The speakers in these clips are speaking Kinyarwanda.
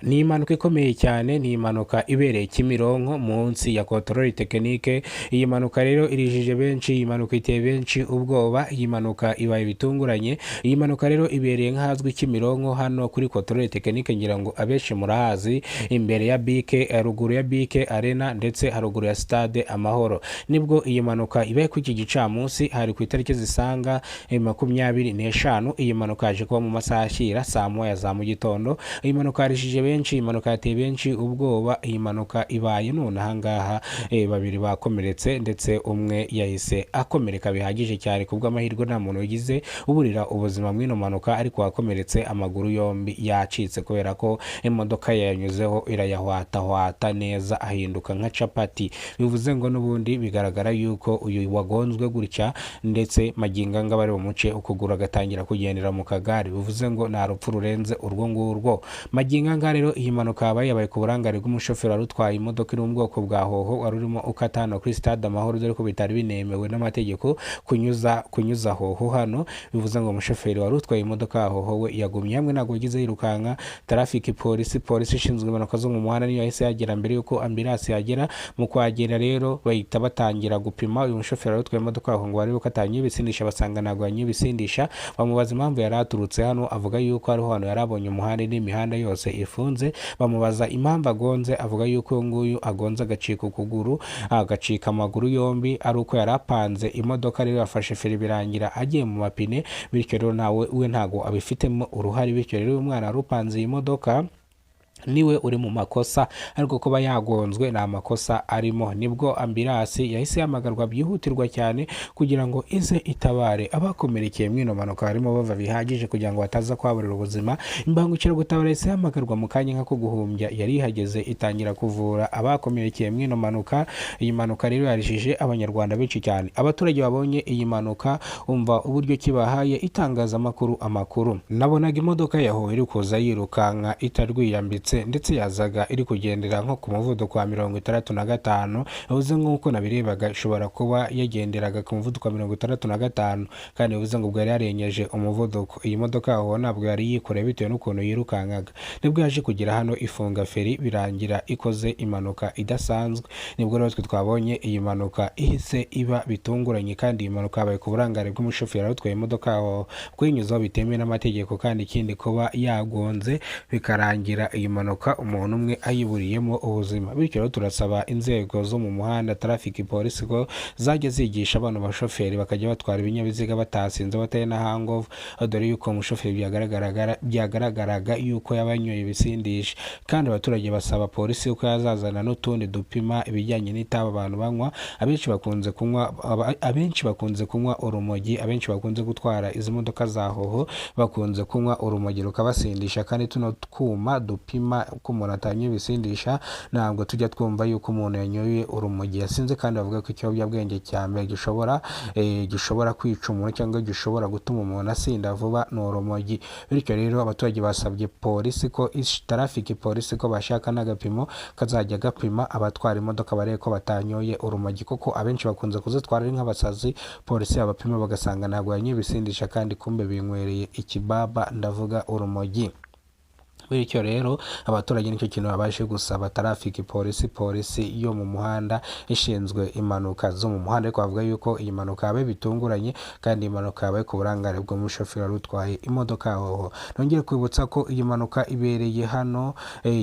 Ni impanuka ikomeye cyane, ni impanuka ibereye Kimironko munsi ya Contrôle Technique. Iyi mpanuka rero irijije benshi, iyi mpanuka iteye benshi ubwoba, iyi mpanuka ibaye bitunguranye. Iyi mpanuka rero ibereye nk'ahazwi Kimironko hano kuri Contrôle Technique, ngira ngo abenshi murahazi, imbere ya BK, haruguru ya BK Arena ndetse haruguru ya Stade Amahoro. Nibwo iyi mpanuka ibaye kuri iki gicamunsi, hari ku itariki zisaga 25. Iyi mpanuka yaje kuba mu masaha ashyira saa 1 za mu gitondo. Iyi mpanuka yarijije benshi, iyi mpanuka yateye benshi ubwoba. Iyi mpanuka ibaye none ahangaha, babiri bakomeretse ndetse umwe yahise akomereka bihagije cyane. Ku bw'amahirwe nta muntu wigize uburira ubuzima mw'ino mpanuka, ariko wakomeretse amaguru yombi yacitse kubera ko imodoka yayanyuzeho irayahwatahwata neza ahinduka nka capati. Bivuze ngo n'ubundi bigaragara yuko uyu wagonzwe gutya ndetse magingo anga bari bumuce ukuguru agatangira kugendera mu kagare, bivuze ngo nta rupfu rurenze urwo ngurwo. Magingo anga rero iyi mpanuka yabaye ku burangare bw'umushoferi wari utwaye imodoka iri mu bwoko bwa Hoho, wari urimo ukata hano kuri Stade Amahoro, dore ko bitari binemewe n'amategeko kunyuza Hoho hano. Bivuze ngo umushoferi wari utwaye imodoka ya Hoho we yagumye hamwe, ntabwo yagize yirukanka. Traffic polisi, polisi ishinzwe impanuka zo mu muhanda, niyo yahise yagera mbere yuko ambulance yagera. Mu kuhagera rero bahita batangira gupima uyu mushoferi wari utwaye imodoka ya Hoho ngo barebe ko atanyoye ibisindisha, basanga ntabwo yanyoye ibisindisha. Bamubaza impamvu yari aturutse hano, avuga yuko ariho hantu yari abonye umuhanda n'imihanda yose ifunze. Bamubaza impamvu agonze, avuga yuko uyu nguyu agonze agacika ukuguru, agacika amaguru yombi, ari uko yari apanze imodoka rero yafashe feri birangira agiye mu mapine, bityo rero nawe we ntago abifitemo uruhare. Bityo rero uyu mwana wari upanze iyi modoka niwe uri mu makosa, ariko kuba yagonzwe ni amakosa arimo. Nibwo ambulance yahise ihamagarwa byihutirwa cyane kugira ngo ize itabare abakomerekeye mw'ino mpanuka barimo bava bihagije kugira ngo bataza kuhaburira ubuzima. Imbangukiragutabara yahise ihamagarwa mu kanya nk'ako guhumbya, yari ihageze itangira kuvura abakomerekeye mw'ino mpanuka. Iyi mpanuka rero yarijije Abanyarwanda benshi cyane. Abaturage babonye iyi mpanuka, umva uburyo kibahaye itangazamakuru amakuru. Nabonaga imodoka yaho iri kuza yirukanka itarwiyambitse, ndetse yazaga iri kugendera nko ku muvuduko wa 65. Bivuze nk'uko nabirebaga ishobora kuba yagenderaga ku muvuduko wa 65, kandi bivuze ngo ubwo yari yarengeje umuvuduko. Iyi modoka yaho ntabwo yari yikoreye bitewe n'ukuntu yirukankaga. Nibwo yaje kugera hano ifunga feri, birangira ikoze impanuka idasanzwe. Nibwo rero twe twabonye iyi mpanuka ihise iba bitunguranye, kandi iyi mpanuka yabaye ku burangare bw'umushoferi wari utwaye imodoka yaho, kuyinyuzaho bitemewe n'amategeko, kandi ikindi kuba yagonze bikarangira iyi mpanuka umuntu umwe ayiburiyemo ubuzima. Bityo rero turasaba inzego zo mu muhanda, traffic polisi, ko zajya zigisha abana bashoferi bakajya batwara ibinyabiziga batasinze, batari na hangover, dore yuko umushoferi byagaragaraga yuko yaba yanyoye ibisindisha. Kandi abaturage basaba polisi ko yazazana n'utundi dupima ibijyanye n'itabi abantu banywa. Abenshi bakunze kunywa urumogi, abenshi bakunze gutwara izi modoka za Hoho bakunze kunywa urumogi rukabasindisha, kandi tuno twuma dupima ko umuntu atanyoye ibisindisha ntabwo tujya twumva yuko umuntu yanyoye urumogi yasinze. Kandi bavuga ko ikiyobyabwenge cya mbere gishobora kwica umuntu cyangwa gishobora gutuma umuntu asinda vuba ni urumogi. Bityo rero abaturage basabye polisi ko traffic polisi ko bashaka n'agapimo kazajya gapima abatwara imodoka barebe ko batanyoye urumogi, kuko abenshi bakunze kuzitwara ari nk'abasazi, polisi yabapima bagasanga ntabwo yanyoye ibisindisha kandi kumbe binywereye ikibaba, ndavuga urumogi. Bityo rero abaturage nicyo kintu babashe gusaba traffic polisi, polisi yo mu muhanda ishinzwe impanuka zo mu muhanda. Ariko bavuga yuko iyi mpanuka yabaye bitunguranye, kandi iyi mpanuka yabaye ku burangare bw'umushoferi wari utwaye imodoka hoho. Nongere kwibutsa ko iyi mpanuka ibereye hano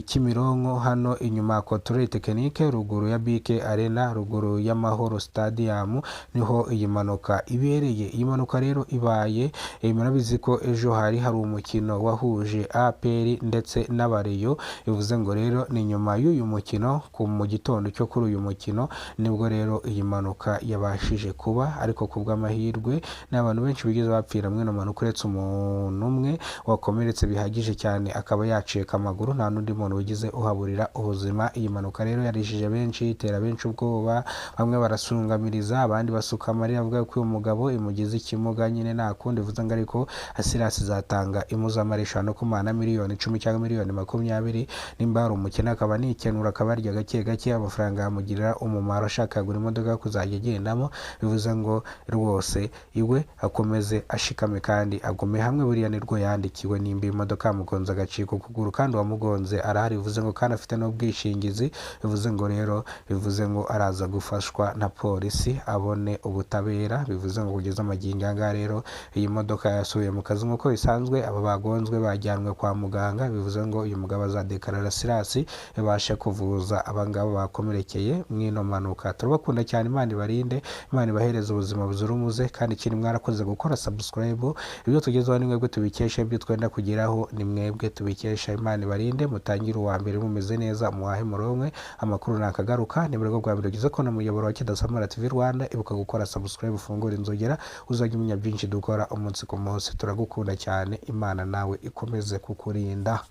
Kimironko, hano inyuma ya Contrôle Technique, ruguru ya BK Arena, ruguru y'Amahoro Stadium, niho iyi mpanuka ibereye. Iyi mpanuka rero ibaye, murabizi ko ejo hari umukino wahuje APR ndetse n'Abareyo. Bivuze ngo rero ni nyuma y'uyu mukino, ku mu gitondo cyo kuri uyu mukino nibwo rero iyi mpanuka yabashije kuba. Ariko ku bw'amahirwe ni abantu benshi bigeze bapfira muri ino mpanuka, uretse umuntu umwe wakomeretse bihagije cyane akaba yacika amaguru, nta n'undi muntu wigize uhaburira ubuzima. Iyi mpanuka rero yarijije benshi, itera benshi ubwoba, bamwe barasungamiriza, abandi basuka amarira, avuga ko uyu mugabo imugize ikimuga nyine nta kundi. Bivuze ngo ariko assurance izatanga impozamarira ishobora no kumana miliyoni 10. cyangwa miliyoni 20, nimba hari umukene akaba anikenura, akaba arya gake gake, amafaranga yamugirira umumaro ashaka kugura imodoka yo kuzajya agendamo. Bivuze ngo rwose iwe akomeze ashikame kandi agume hamwe, buriya nirwo yandikiwe. Nimba imodoka yamugonze agacika ukuguru kandi uwamugonze arahari, bivuze ngo kandi afite n'ubwishingizi, bivuze ngo rero, bivuze ngo araza gufashwa na polisi abone ubutabera. Bivuze ngo kugeza amagingo aya ngaya rero, iyi modoka yasubiye mu kazi nk'uko bisanzwe, aba bagonzwe bajyanwe kwa muganga. Bivuze ngo uyu mugabo azadekarara assurance ibashe kuvuza abangaba bakomerekeye mw'ino mpanuka. Turabakunda cyane, Imana ibarinde, Imana ibahereze ubuzima buzira umuze. Kandi ikindi, mwarakoze gukora subscribe. Ibyo tugezeho ni mwebwe tubikesha, ibyo twenda kugeraho ni mwebwe tubikesha. Imana ibarinde, mutangire uwa mbere mumeze neza, muhahe muronke. Amakuru nakagaruka. Ni bwo bwa mbere ugize ko muyoboro wa Kidasamura TV Rwanda, ibuka gukora subscribe, ufungure inzogera, uzajya umenya byinshi dukora umunsi ku munsi. Turagukunda cyane, Imana nawe ikomeze kukurinda.